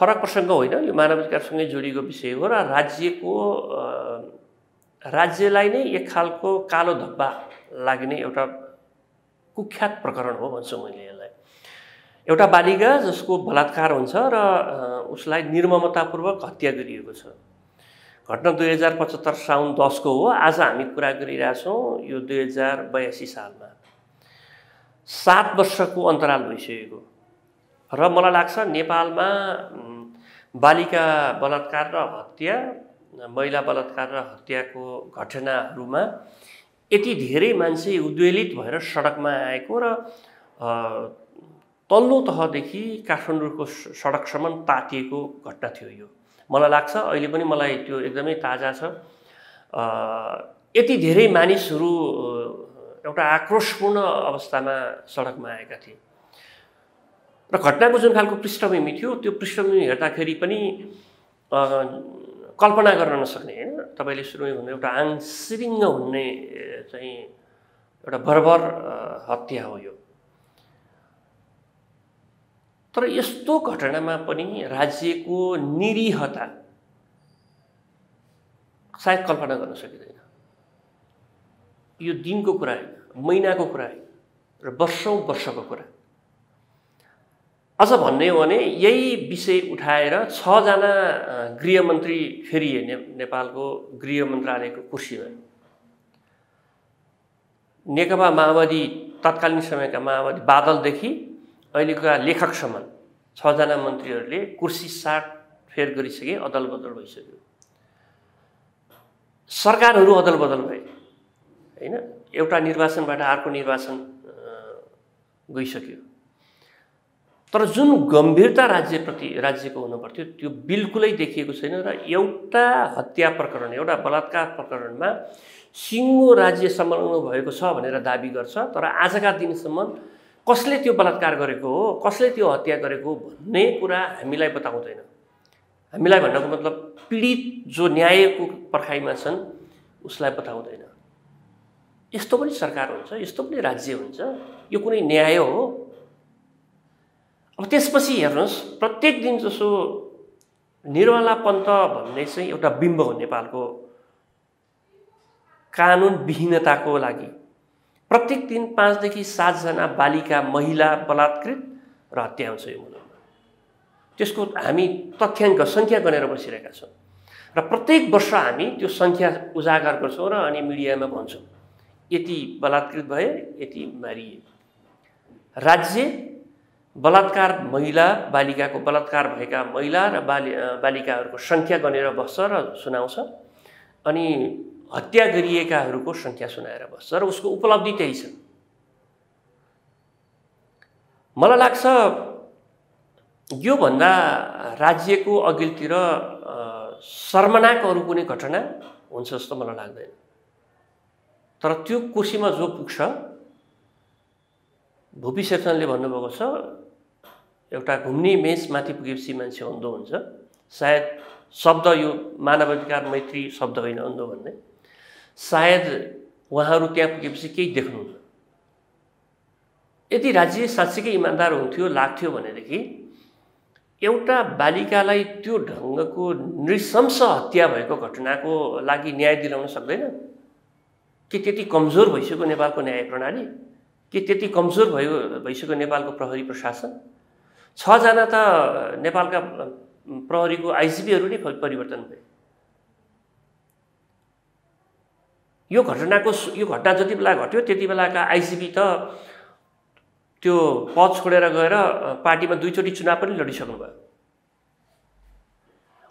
फरक प्रसङ्ग होइन, यो मानवाधिकारसँगै जोडिएको विषय हो र राज्यलाई नै एक खालको कालो धब्बा लाग्ने एउटा कुख्यात प्रकरण हो भन्छु मैले यसलाई। एउटा बालिका जसको बलात्कार हुन्छ र उसलाई निर्ममतापूर्वक हत्या गरिएको छ। घटना 2075 साउन 10 को हो। आज हामी कुरा गरिरहेछौँ यो 2082 सालमा 7 वर्षको अन्तराल भइसकेको र मलाई लाग्छ नेपालमा बालिका बलात्कार र हत्या, महिला बलात्कार र हत्याको घटनाहरूमा यति धेरै मान्छे उद्वेलित भएर सडकमा आएको र तल्लो तहदेखि काठमाडौँको सडकसम्म तातिएको घटना थियो यो। मलाई लाग्छ अहिले पनि मलाई त्यो एकदमै ताजा छ। यति धेरै मानिसहरू एउटा आक्रोशपूर्ण अवस्थामा सडकमा आएका थिए र घटनाको जुन खालको पृष्ठभूमि थियो त्यो पृष्ठभूमि हेर्दाखेरि पनि कल्पना गर्न नसक्ने होइन। तपाईँले सुरुमै भन्नु एउटा आङसिरिङ्ग हुने चाहिँ एउटा बर्बर हत्या हो यो। तर यस्तो घटनामा पनि राज्यको निरीहता सायद कल्पना गर्न सकिँदैन। यो दिनको कुरा होइन, महिनाको कुरा होइन र वर्षौं वर्षको कुरा। अझ भन्ने हो भने यही विषय उठाएर 6 जना गृहमन्त्री फेरिए नेपालको गृह मन्त्रालयको कुर्सीमा। नेकपा माओवादी तत्कालीन समयका माओवादी बादलदेखि अहिलेका लेखकसम्म 6 जना मन्त्रीहरूले कुर्सी साटफेर गरिसके, अदल बदल भइसक्यो। सरकारहरू अदल बदल भए होइन, एउटा निर्वाचनबाट अर्को निर्वाचन गइसक्यो। तर जुन गम्भीरता राज्यको हुनुपर्थ्यो त्यो बिल्कुलै देखिएको छैन र एउटा हत्या प्रकरण, एउटा बलात्कार प्रकरणमा सिङ्गो राज्य सम्हाल्नु भएको छ भनेर दाबी गर्छ, तर आजका दिनसम्म कसले त्यो बलात्कार गरेको हो, कसले त्यो हत्या गरेको हो भन्ने कुरा हामीलाई बताउँदैन। हामीलाई भन्नको मतलब पीडित जो न्यायको पर्खाइमा छन् उसलाई बताउँदैन। यस्तो पनि सरकार हुन्छ, यस्तो पनि राज्य हुन्छ, यो कुनै न्याय हो? अब त्यसपछि हेर्नुहोस्, प्रत्येक दिन जसो निर्मला पन्त भन्ने चाहिँ एउटा बिम्ब हो नेपालको कानुनविहीनताको लागि। प्रत्येक दिन 5 देखि 7 जना बालिका, महिला बलात्कृत र हत्या हुन्छ यो मुलुकमा। त्यसको हामी तथ्याङ्क सङ्ख्या गनेर बसिरहेका छौँ र प्रत्येक वर्ष हामी त्यो सङ्ख्या उजागर गर्छौँ र अनि मिडियामा भन्छौँ यति बलात्कृत भए, यति मारिए। राज्य बलात्कार महिला, बालिकाको बलात्कार भएका महिला र बालिकाहरूको सङ्ख्या गनेर बस्छ र सुनाउँछ, अनि हत्या गरिएकाहरूको सङ्ख्या सुनाएर बस्छ र उसको उपलब्धि त्यही छ। मलाई लाग्छ योभन्दा राज्यको अघिल्तिर शर्मनाक अरू कुनै घटना हुन्छ जस्तो मलाई लाग्दैन। तर त्यो कुर्सीमा जो पुग्छ, भुपी शेरचनले भन्नुभएको छ एउटा घुम्ने मेच माथि पुगेपछि मान्छे अन्धो हुन्छ। सायद शब्द यो मानवाधिकार मैत्री शब्द होइन अन्धो भन्ने। सायद उहाँहरू त्यहाँ पुगेपछि केही देख्नुहुन्न। यदि राज्य साँच्चीकै इमान्दार हुन्थ्यो, लाग्थ्यो भनेदेखि एउटा बालिकालाई त्यो ढङ्गको नृशंस हत्या भएको घटनाको लागि न्याय दिलाउन सक्दैन? के त्यति कमजोर भइसक्यो नेपालको न्याय प्रणाली? के त्यति कमजोर भइसक्यो नेपालको प्रहरी प्रशासन? 6 जना त नेपालका प्रहरीको आइजिपीहरू नै परिवर्तन भए। यो घटना जति बेला घट्यो त्यति बेलाका आइजिपी त त्यो पद छोडेर गएर पार्टीमा 2 चोटि चुनाव पनि लडिसक्नु भयो।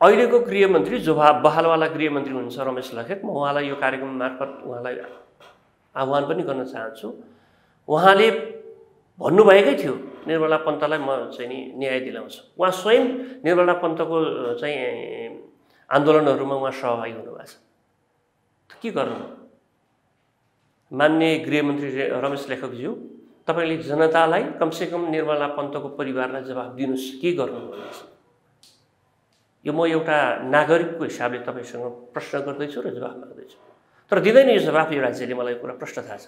अहिलेको गृहमन्त्री जो बहालवाला गृहमन्त्री हुनुहुन्छ रमेश लखेत, म उहाँलाई यो कार्यक्रम मार्फत उहाँलाई आह्वान पनि गर्न चाहन्छु। उहाँले भन्नुभएकै थियो निर्मला पन्तलाई म चाहिँ नि न्याय दिलाउँछु। उहाँ स्वयं निर्मला पन्तको चाहिँ आन्दोलनहरूमा उहाँ सहभागी हुनुभएको छ। के गर्नु? मान्य गृहमन्त्री रमेश लेखकज्यू, तपाईँले जनतालाई कमसेकम निर्मला पन्तको परिवारलाई जवाफ दिनुहोस्, के गर्नुभएको छ? यो म एउटा नागरिकको हिसाबले तपाईँसँग प्रश्न गर्दैछु र जवाफ माग्दैछु। तर दिँदैन यो जवाफ यो राज्यले, मलाई कुरा प्रश्न थाहा छ।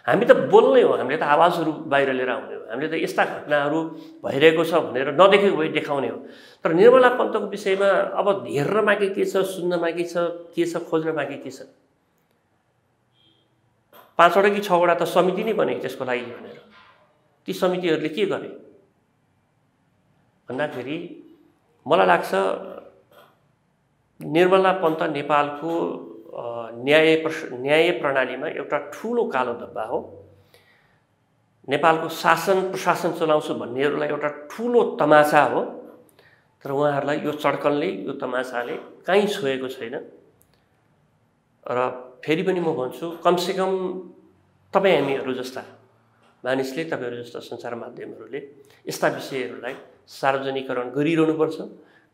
हामी त बोल्नै हो, हामीले त आवाजहरू बाहिर लिएर आउने हो, हामीले त यस्ता घटनाहरू भइरहेको छ भनेर नदेखेको भए देखाउने हो। तर निर्मला पन्तको विषयमा अब हेर्न बाँकी के छ, सुन्न बाँकी छ, के छ, खोज्न बाँकी के छ। 5 वटा कि 6 वटा त समिति नै बने त्यसको लागि भनेर। ती समितिहरूले के गरे भन्दाखेरि मलाई लाग्छ निर्मला पन्त नेपालको न्याय प्रणालीमा एउटा ठुलो कालो धब्बा हो। नेपालको शासन प्रशासन चलाउँछु भन्नेहरूलाई एउटा ठुलो तमासा हो। तर उहाँहरूलाई यो चड्कनले, यो तमासाले कहीँ छोएको छैन। र फेरि पनि म भन्छु, कमसेकम तपाईँ हामीहरू जस्ता मानिसले, तपाईँहरू जस्ता सञ्चार माध्यमहरूले यस्ता विषयहरूलाई सार्वजनिकरण गरिरहनुपर्छ,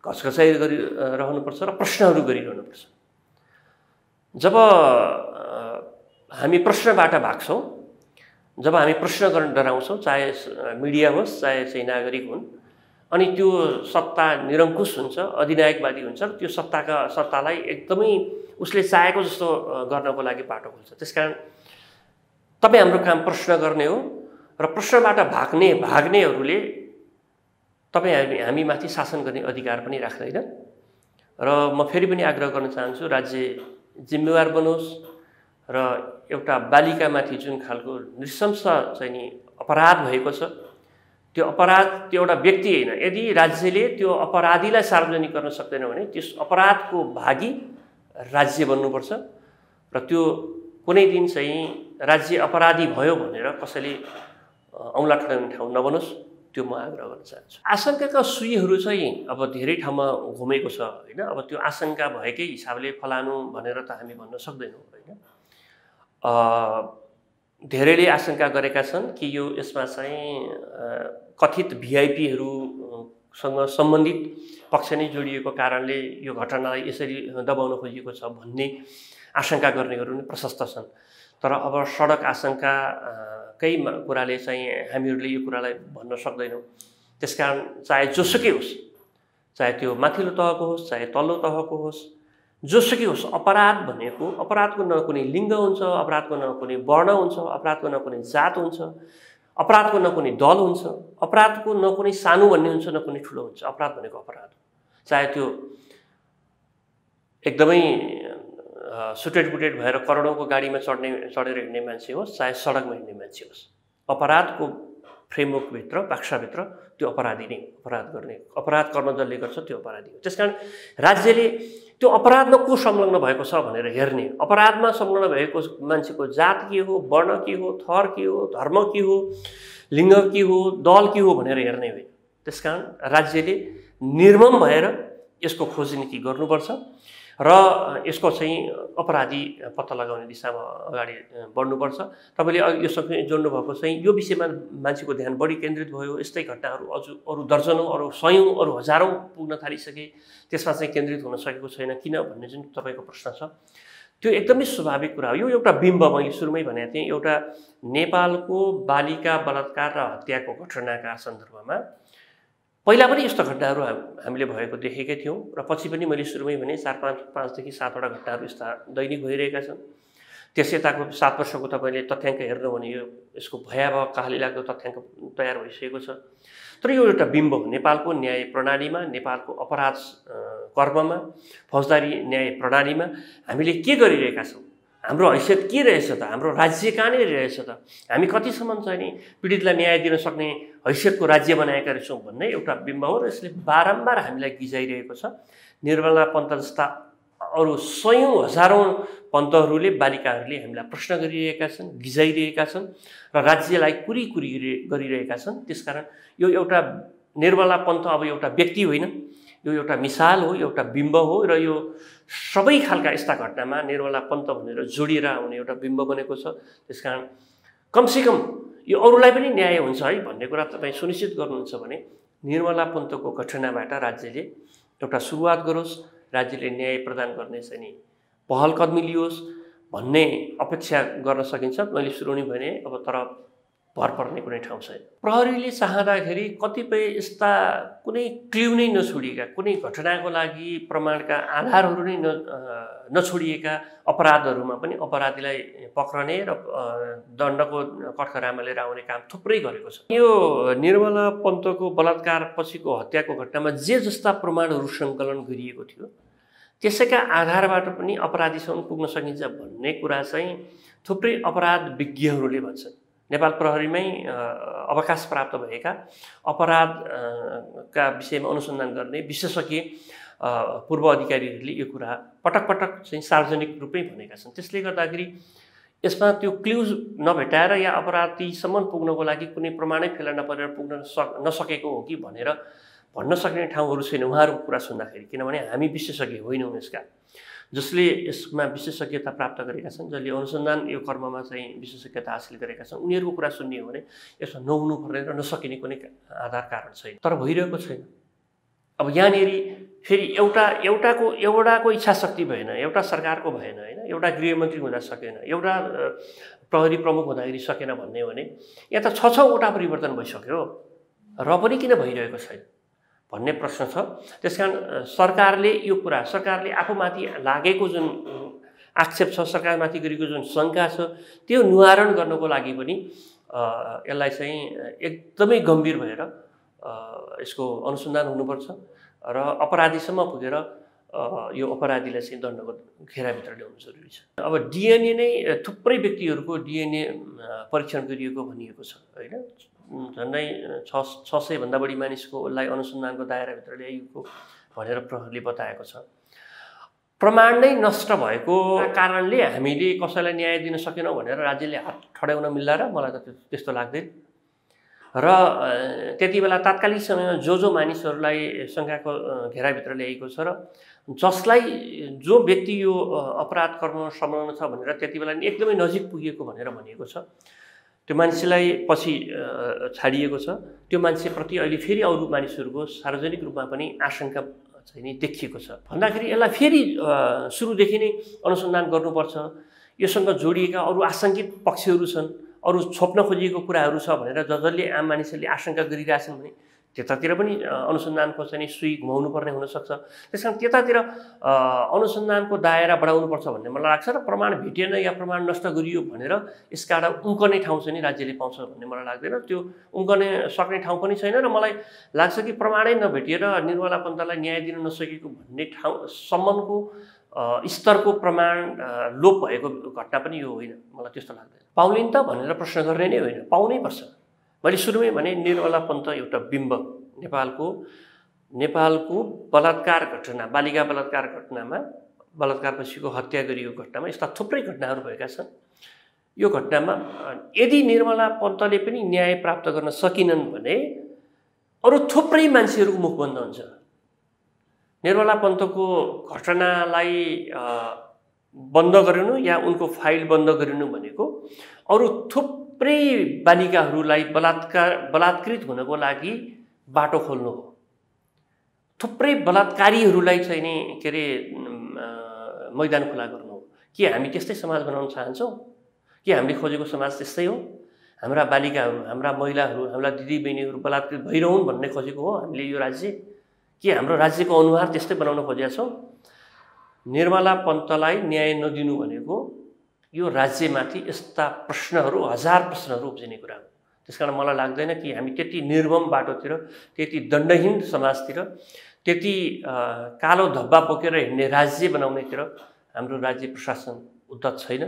घचघचाइ गरिरहनुपर्छ र प्रश्नहरू गरिरहनुपर्छ। जब हामी प्रश्नबाट भाग्छौँ, जब हामी प्रश्न गर्न डराउँछौँ, चाहे मिडिया होस् चाहे चाहिँ नागरिक हुन्, अनि त्यो सत्ता निरङ्कुश हुन्छ, अधिनायकवादी हुन्छ, त्यो सत्तालाई एकदमै उसले चाहेको जस्तो गर्नको लागि बाटो खोल्छ। त्यसकारण तपाईँ हाम्रो काम प्रश्न गर्ने हो र प्रश्नबाट भाग्नेहरूले तपाईँ हामीमाथि शासन गर्ने अधिकार पनि राख्दैन। र म फेरि पनि आग्रह गर्न चाहन्छु, राज्य जिम्मेवार बनोस् र एउटा बालिकामाथि जुन खालको नृशंस चाहिँ नि अपराध भएको छ, त्यो अपराध त्यो एउटा व्यक्ति होइन। यदि राज्यले त्यो अपराधीलाई सार्वजनिक गर्न सक्दैन भने त्यस अपराधको भागी राज्य बन्नुपर्छ र त्यो कुनै दिन चाहिँ राज्य अपराधी भयो भनेर कसैले औँला ठडाउने ठाउँ नबनोस्, त्यो म आग्रह गर्न चाहन्छु। आशंकाका सुईहरू चाहिँ अब धेरै ठाउँमा घुमेको छ होइन। अब त्यो आशंका भएकै हिसाबले फलानु भनेर त हामी भन्न सक्दैनौँ होइन। धेरैले आशंका गरेका छन् कि यसमा चाहिँ कथित भिआइपीहरूसँग सम्बन्धित पक्ष नै जोडिएको कारणले यो घटनालाई यसरी दबाउन खोजिएको छ भन्ने आशंका गर्नेहरू नै प्रशस्त छन्। तर अब सडक आशंकाकै कुराले चाहिँ हामीहरूले यो कुरालाई भन्न सक्दैनौँ। त्यसकारण चाहे जोसुकै होस्, चाहे त्यो माथिल्लो तहको होस् चाहे तल्लो तहको होस्, जोसुकै होस्, अपराध भनेको अपराधको न कुनै लिङ्ग हुन्छ, अपराधको न कुनै वर्ण हुन्छ, अपराधको न कुनै जात हुन्छ, अपराधको न कुनै दल हुन्छ, अपराधको न कुनै सानो भन्ने हुन्छ न कुनै ठुलो हुन्छ। अपराध भनेको अपराध हो। चाहे त्यो एकदमै सुटेड बुटेड भएर करोडौँको गाडीमा चढेर हिँड्ने मान्छे होस् चाहे सडकमा हिँड्ने मान्छे होस्, अपराधको फ्रेमवर्कभित्र, बाक्साभित्र त्यो अपराधी नै अपराध गर्न जसले गर्छ त्यो अपराधी हो। त्यसकारण राज्यले त्यो अपराधमा को संलग्न भएको छ भनेर हेर्ने, अपराधमा संलग्न भएको मान्छेको जात के हो, वर्ण के हो, थर के हो, धर्म के हो, लिङ्ग के हो, दल के हो भनेर हेर्ने होइन। त्यसकारण राज्यले निर्मम भएर यसको खोज नीति गर्नुपर्छ र यसको चाहिँ अपराधी पत्ता लगाउने दिशामा अगाडि बढ्नुपर्छ। तपाईँले योसँग जोड्नु भएको चाहिँ यो विषयमा मान्छेको ध्यान बढी केन्द्रित भयो। यस्तै घटनाहरू अरू दर्जनौँ, अरू सयौँ, अरू हजारौँ पुग्न थालिसके, त्यसमा चाहिँ केन्द्रित हुन सकेको छैन किन भन्ने जुन तपाईँको प्रश्न छ, त्यो एकदमै स्वाभाविक कुरा हो। यो एउटा बिम्ब, मैले सुरुमै भनेको थिएँ, एउटा नेपालको बालिका बलात्कार र हत्याको घटनाका सन्दर्भमा पहिला पनि यस्तो घटनाहरू हामीले भएको देखेकै थियौँ र पछि पनि मैले सुरुमै भने 5देखि 7 वटा घटनाहरू यस्ता दैनिक भइरहेका छन्। त्यस यताको 7 वर्षको तपाईँले तथ्याङ्क हेर्नु भने यसको भयावह कहालीलाग्दो तथ्याङ्क तयार भइसकेको छ। तर यो एउटा बिम्ब हो नेपालको न्याय प्रणालीमा, नेपालको अपराध कर्ममा, फौजदारी न्याय प्रणालीमा हामीले के गरिरहेका छौँ, हाम्रो हैसियत के रहेछ त, हाम्रो राज्य कहाँनिर रहेछ त, हामी कतिसम्म चाहिँ नि पीडितलाई न्याय दिन सक्ने हैसियतको राज्य बनाएका रहेछौँ भन्ने एउटा बिम्ब हो। र यसले बारम्बार हामीलाई गिजाइरहेको छ। निर्मला पन्त जस्ता अरू सयौँ हजारौँ पन्तहरूले, बालिकाहरूले हामीलाई प्रश्न गरिरहेका छन्, गिजाइरहेका छन् र राज्यलाई कुरी गरिरहेका छन्। त्यसकारण यो एउटा निर्मला पन्त अब एउटा व्यक्ति होइन, यो एउटा मिसाल हो, एउटा बिम्ब हो र यो सबै खालका यस्ता घटनामा निर्मला पन्त भनेर जोडिएर आउने एउटा बिम्ब बनेको छ। त्यसकारण कमसेकम यो अरूलाई पनि न्याय हुन्छ है भन्ने कुरा तपाईँ सुनिश्चित गर्नुहुन्छ भने निर्मला पन्तको घटनाबाट राज्यले एउटा सुरुवात गरोस्, राज्यले न्याय प्रदान गर्ने चाहिँ नि पहल कदमी लियोस् भन्ने अपेक्षा गर्न सकिन्छ। मैले सुरु नै भने अब तर भर पर्ने कुनै ठाउँ छैन। प्रहरीले चाहँदाखेरि कतिपय यस्ता कुनै क्ल्यू नै नछोडिएका, कुनै घटनाको लागि प्रमाणका आधारहरू नै नछोडिएका अपराधहरूमा पनि अपराधीलाई पक्रने र दण्डको कठघरामा लिएर आउने काम थुप्रै गरेको छ। यो निर्मला पन्तको बलात्कार पछिको हत्याको घटनामा जे जस्ता प्रमाणहरू सङ्कलन गरिएको थियो त्यसैका आधारबाट पनि अपराधीसम्म पुग्न सकिन्छ भन्ने कुरा चाहिँ थुप्रै अपराध विज्ञहरूले भन्छन्। नेपाल प्रहरीमै अवकाश प्राप्त भएका अपराधका विषयमा अनुसन्धान गर्ने विशेषज्ञ पूर्व अधिकारीहरूले यो कुरा पटक पटक चाहिँ सार्वजनिक रूपमै भनेका छन्। त्यसले गर्दाखेरि यसमा त्यो क्ल्युज नभेटाएर या अपराधीसम्म पुग्नको लागि कुनै प्रमाणै फेला नपरेर पुग्न नसकेको हो कि भनेर भन्न सक्ने ठाउँहरू छैन उहाँहरूको कुरा सुन्दाखेरि। किनभने हामी विशेषज्ञ होइनौँ यसका, जसले यसमा विशेषज्ञता प्राप्त गरेका छन्, जसले अनुसन्धान यो कर्ममा चाहिँ विशेषज्ञता हासिल गरेका छन्, उनीहरूको कुरा सुन्ने हो भने यसमा नहुनुपर्ने र नसकिने कुनै आधार कारण छैन। तर भइरहेको छैन। अब यहाँनिर फेरि एउटाको इच्छा शक्ति भएन, एउटा सरकारको भएन, होइन, एउटा गृहमन्त्री हुँदा सकेन, एउटा प्रहरी प्रमुख हुँदाखेरि सकेन भन्ने हो भने यहाँ त 6-6वटा परिवर्तन भइसक्यो र पनि किन भइरहेको छैन भन्ने प्रश्न छ। त्यसकारण सरकारले आफूमाथि लागेको जुन आक्षेप छ, सरकारमाथि गरेको जुन शङ्का छ, त्यो निवारण गर्नको लागि पनि यसलाई चाहिँ एकदमै गम्भीर भएर यसको अनुसन्धान हुनुपर्छ र अपराधीसम्म पुगेर यो अपराधीलाई चाहिँ दण्डको घेराभित्र ल्याउनु जरुरी छ। अब डिएनए नै थुप्रै व्यक्तिहरूको डिएनए परीक्षण गरिएको भनिएको छ, होइन, झन्डै 600 भन्दा बढी मानिसकोलाई अनुसन्धानको दायराभित्र ल्याइएको भनेर प्रहरीले बताएको छ। प्रमाण नै नष्ट भएको कारणले हामीले कसैलाई न्याय दिन सकेनौँ भनेर राज्यले हात ठड्याउन मिल्ला र मलाई त त्यस्तो लाग्दैन। र त्यति बेला तात्कालिक समयमा जो मानिसहरूलाई शङ्काको घेराभित्र ल्याइएको छ र जो व्यक्ति यो अपराध कर्ममा संलग्न छ भनेर त्यति बेला एकदमै नजिक पुगेको भनेर भनिएको छ, त्यो मान्छेलाई पछि छाडिएको छ। त्यो मान्छेप्रति अहिले फेरि अरू मानिसहरूको सार्वजनिक रूपमा पनि आशंका चाहिँ नि देखिएको छ भन्दाखेरि यसलाई फेरि सुरुदेखि नै अनुसन्धान गर्नुपर्छ। योसँग जोडिएका अरू आशंकित पक्षहरू छन्, अरू छोप्न खोजिएको कुराहरू छ भनेर जसले आम मानिसहरूले आशंका गरिरहेछन् भने त्यतातिर पनि अनुसन्धानको चाहिँ सुई घुमाउनु पर्ने हुनसक्छ। त्यसकारण त्यतातिर अनुसन्धानको दायरा बढाउनुपर्छ भन्ने मलाई लाग्छ र प्रमाण भेटिएन या प्रमाण नष्ट गरियो भनेर यसबाट उम्कने ठाउँ चाहिँ नि राज्यले पाउँछ भन्ने मलाई लाग्दैन। त्यो उम्कने सक्ने ठाउँ पनि छैन र मलाई लाग्छ कि प्रमाणै नभेटिएर निर्मला पन्तलाई न्याय दिन नसकेको भन्ने ठाउँसम्मको स्तरको प्रमाण लोप भएको घटना पनि यो होइन, मलाई त्यस्तो लाग्दैन। पाउलिन् त भनेर प्रश्न गर्ने नै होइन, पाउनै पर्छ। मैले सुरुमै भने निर्मला पन्त एउटा बिम्ब, नेपालको बलात्कार घटना, बालिका बलात्कार घटनामा, बलात्कारपछिको हत्या गरिएको घटनामा यस्ता थुप्रै घटनाहरू भएका छन्। यो घटनामा यदि निर्मला पन्तले पनि न्याय प्राप्त गर्न सकिनन् भने अरू थुप्रै मान्छेहरूको मुख बन्द हुन्छ। निर्मला पन्तको घटनालाई बन्द गरिनु या उनको फाइल बन्द गरिनु भनेको अरू थुप्रै बालिकाहरूलाई बलात्कृत हुनको लागि बाटो खोल्नु हो। थुप्रै बलात्कारीहरूलाई चाहिँ नि के अरे मैदान खुला गर्नु हो। के हामी त्यस्तै समाज बनाउन चाहन्छौँ? के हामीले खोजेको समाज त्यस्तै हो? हाम्रा बालिकाहरू, हाम्रा महिलाहरू, हाम्रा दिदीबहिनीहरू बलात्कृत भइरहन् भन्ने खोजेको हो हामीले यो राज्य? के हाम्रो राज्यको अनुहार त्यस्तै बनाउन खोजेका छौँ? निर्मला पन्तलाई न्याय नदिनु भनेको यो राज्यमाथि यस्ता प्रश्नहरू, 1000 प्रश्नहरू उब्जिने कुरा हो। त्यसकारण मलाई लाग्दैन कि हामी त्यति निर्मम बाटोतिर, त्यति दण्डहीन समाजतिर, त्यति कालो धब्बा बोकेर हिँड्ने राज्य बनाउनेतिर हाम्रो राज्य प्रशासन उद्धत छैन,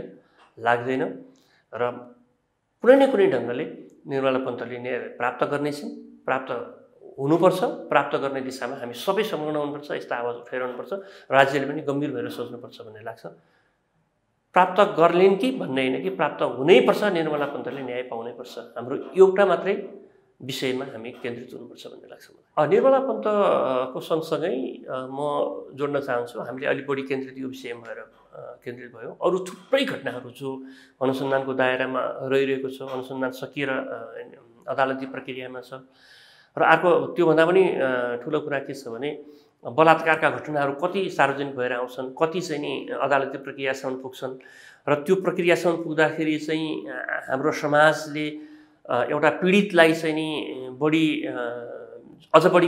लाग्दैन। र कुनै न कुनै ढङ्गले निर्मला पन्तले न्याय प्राप्त गर्नेछन्, प्राप्त हुनुपर्छ। प्राप्त गर्ने दिशामा हामी सबै संलग्न हुनुपर्छ, यस्ता आवाज उठाइरहनुपर्छ। राज्यले पनि गम्भीर भएर सोच्नुपर्छ भन्ने लाग्छ। प्राप्त गर्लिन् कि भन्ने होइन कि प्राप्त हुनैपर्छ, निर्मला पन्तले न्याय पाउनैपर्छ। हाम्रो एउटा मात्रै विषयमा हामी केन्द्रित हुनुपर्छ भन्ने लाग्छ मलाई। निर्मला पन्तको सँगसँगै म जोड्न चाहन्छु, हामीले अलिक बढी केन्द्रित यो विषयमा भएर केन्द्रित भयो। अरू थुप्रै घटनाहरू जो अनुसन्धानको दायरामा रहिरहेको छ, अनुसन्धान सकिएर अदालती प्रक्रियामा छ। र अर्को त्योभन्दा पनि ठुलो कुरा के छ भने बलात्कारका घटनाहरू कति सार्वजनिक भएर आउँछन्, कति चाहिँ नि अदालती प्रक्रियासम्म पुग्छन् र त्यो प्रक्रियासम्म पुग्दाखेरि चाहिँ हाम्रो समाजले एउटा पीडितलाई चाहिँ नि बढी अझ बढी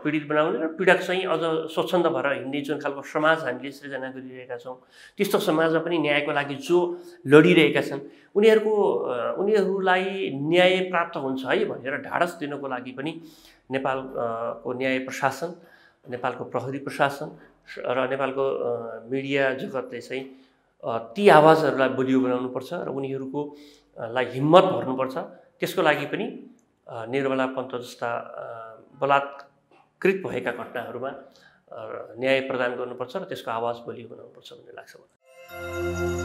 पीडित बनाउने र पीडक चाहिँ अझ स्वच्छन्द भएर हिँड्ने जुन खालको समाज हामीले सृजना गरिरहेका छौँ, त्यस्तो समाजमा पनि न्यायको लागि जो लडिरहेका छन् उनीहरूलाई न्याय प्राप्त हुन्छ है भनेर ढाडस दिनको लागि पनि नेपालको न्याय प्रशासन, नेपालको प्रहरी प्रशासन र नेपालको मिडिया जगतले चाहिँ ती आवाजहरूलाई बलियो बनाउनुपर्छ र उनीहरूको लाई हिम्मत भर्नुपर्छ। त्यसको लागि पनि निर्मला पन्त जस्ता बलात्कृत भएका घटनाहरूमा न्याय प्रदान गर्नुपर्छ र त्यसको आवाज बलियो बनाउनुपर्छ भन्ने लाग्छ मलाई।